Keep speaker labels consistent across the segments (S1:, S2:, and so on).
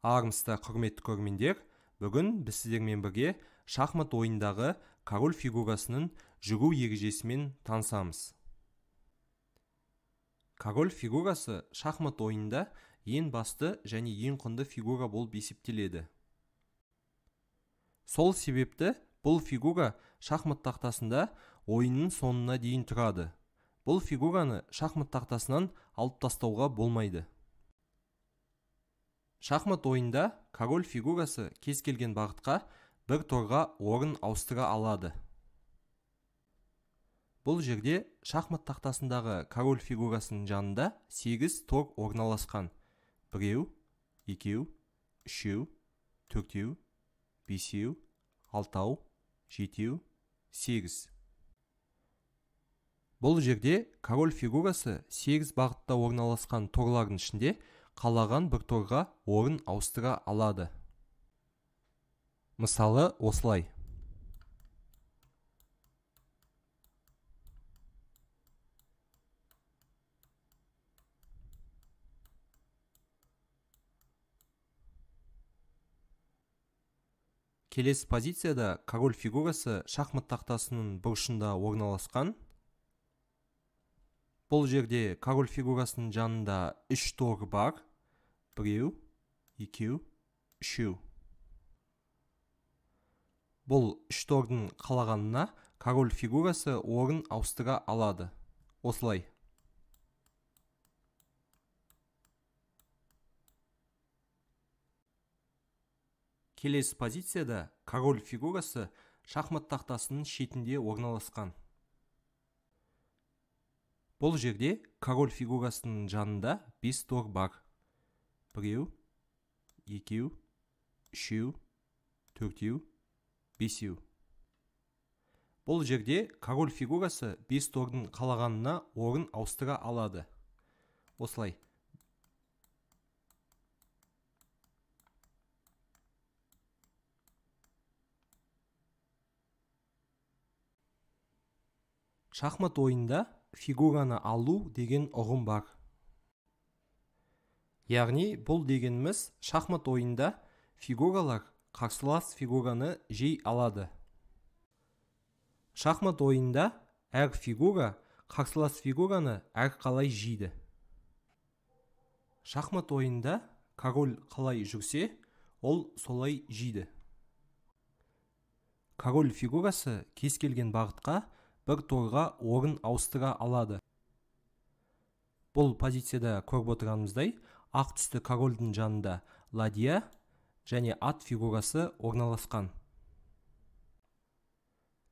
S1: Армысыздар, құрметті көрермендер, бүгін біз сіздермен бірге шахмат ойындағы король фигурасының жүру ережесімен танысамыз. Король фигурасы шахмат ойынында ең басты және ең құнды фигура болып есептеледі. Сол себепті бұл фигура шахмат тақтасында ойынның соңына дейін тұрады. Бұл фигураны шахмат тақтасынан алып тастауға болмайды. Шахмат ойында король фигурасы кез келген бағытқа бір торға орын ауыстыра алады. Бұл жерде шахмат тақтасындағы король фигурасының жанында 8 тор орналасқан. 1, 2, 3, 4, 5, 6, 7, 8. Бұл жерде король фигурасы 8 бағытта орналасқан торлардың ішінде қалаған бір торға орын ауыстыра алады. Мысалы, осылай. Келесі позицияда король фигурасы шахмат тақтасының бұрышында орналасқан. Бұл жерде король фигурасының жанында 3 тор бар. 1, 2, 3. Бұл 3 тордың қалағанына король фигурасы орын ауыстыра алады. Осылай. Келесі позицияда король фигурасы шахмат тақтасының шетінде орналасқан. Бұл жерде король фигурасының жанында 5 тор бар. 1, 2, 3, 4, 5. Бұл жерде король фигурасы 5 тордың қалағанына орын ауыстыра алады. Осылай. Шахмат ойында фигураны алу деген ұғым бар. Яғни бұл дегеніміз шахмат ойында фигуралар қарсылас фигураны жей алады. Шахмат ойында әр фигура қарсылас фигураны әр қалай жейді. Шахмат ойында король қалай жүрсе, ол солай жейді. Король фигурасы кез келген бағытқа бір торға орын ауыстыра алады. Бұл позицияда көріп отырғанымыздай, ақ түсті корольдің жанында ладья және ат фигурасы орналасқан.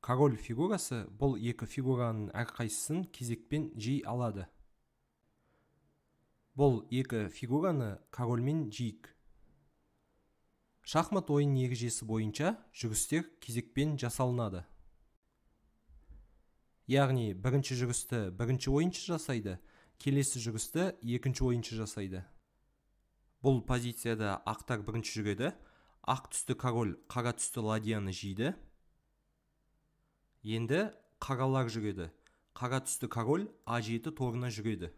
S1: Король фигурасы бұл екі фигураның әрқайсысын кезекпен жей алады. Бұл екі фигураны корольмен жейік. Шахмат ойын ережесі бойынша жүрістер кезекпен жасалынады. Яғни бірінші жүрісті бірінші ойыншы жасайды, келесі жүрісті екінші ойыншы жасайды. Бұл позицияда ақтар бірінші жүреді, ақ түсті король қара түсті ладьяны жейді. Енді қаралар жүреді, қара түсті король А7 торына жүреді.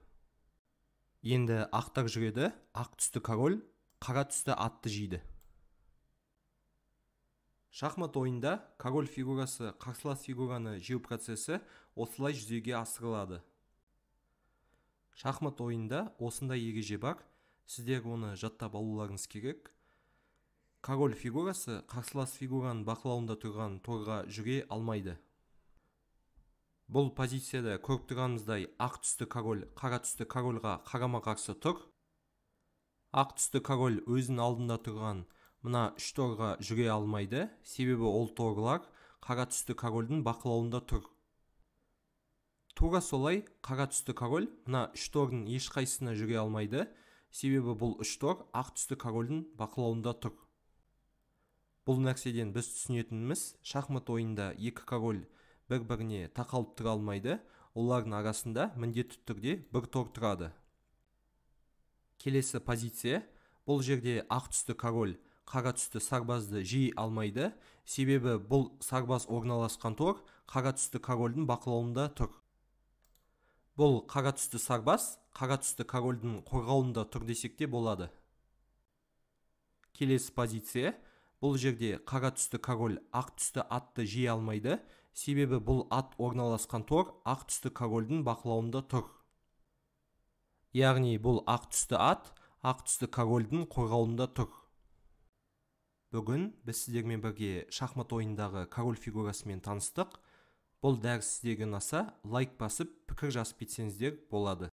S1: Енді ақтар жүреді, ақ түсті король қара түсті атты жейді. Шахмат ойында король фигурасы қарсылас фигураны жеу процесі осылай жүзеге асырылады. Шахмат ойында осындай ереже бар, сіздер оны жаттап алуларыңыз керек. Король фигурасы қарсылас фигураның бақылауында тұрған торға жүре алмайды. Бұл позицияда көріп тұрғанымыздай ақ түсті король қара түсті корольға қарама-қарсы тұр. Ақ түсті король өзінің алдында тұрған мына үш торға жүре алмайды, себебі ол торлар қара түсті корольдің бақылауында тұр. Тура солай қара түсті король мына үш тордың ешқайсысына жүре алмайды, себебі бұл үш тор ақ түсті корольдің бақылауында тұр. Бұл нәрседен біз түсінетініміз, шахмат ойында екі король бір-біріне тақалып тұра алмайды, олардың арасында міндетті түрде бір тор тұрады. Келесі позиция, бұл жерде ақ түсті король қара түсті сарбазды жей алмайды, себебі бұл сарбаз орналасқан тор қара түсті корольдің бақылауында тұр. Бұл қара түсті сарбаз қара түсті корольдің қорғауында тұр десек те болады. Келесі позиция. Бұл жерде қара түсті король ақ түсті атты жей алмайды, себебі бұл ат орналасқан тор ақ түсті корольдің бақылауында тұр. Яғни бұл ақ түсті ат ақ түсті корольдің қорғауында тұр. Бүгін біз сіздермен бірге шахмат ойындағы король фигурасымен таныстық. Бұл дәріс сіздерге ұнаса, лайк басып, пікір жазып кетсеңіздер болады.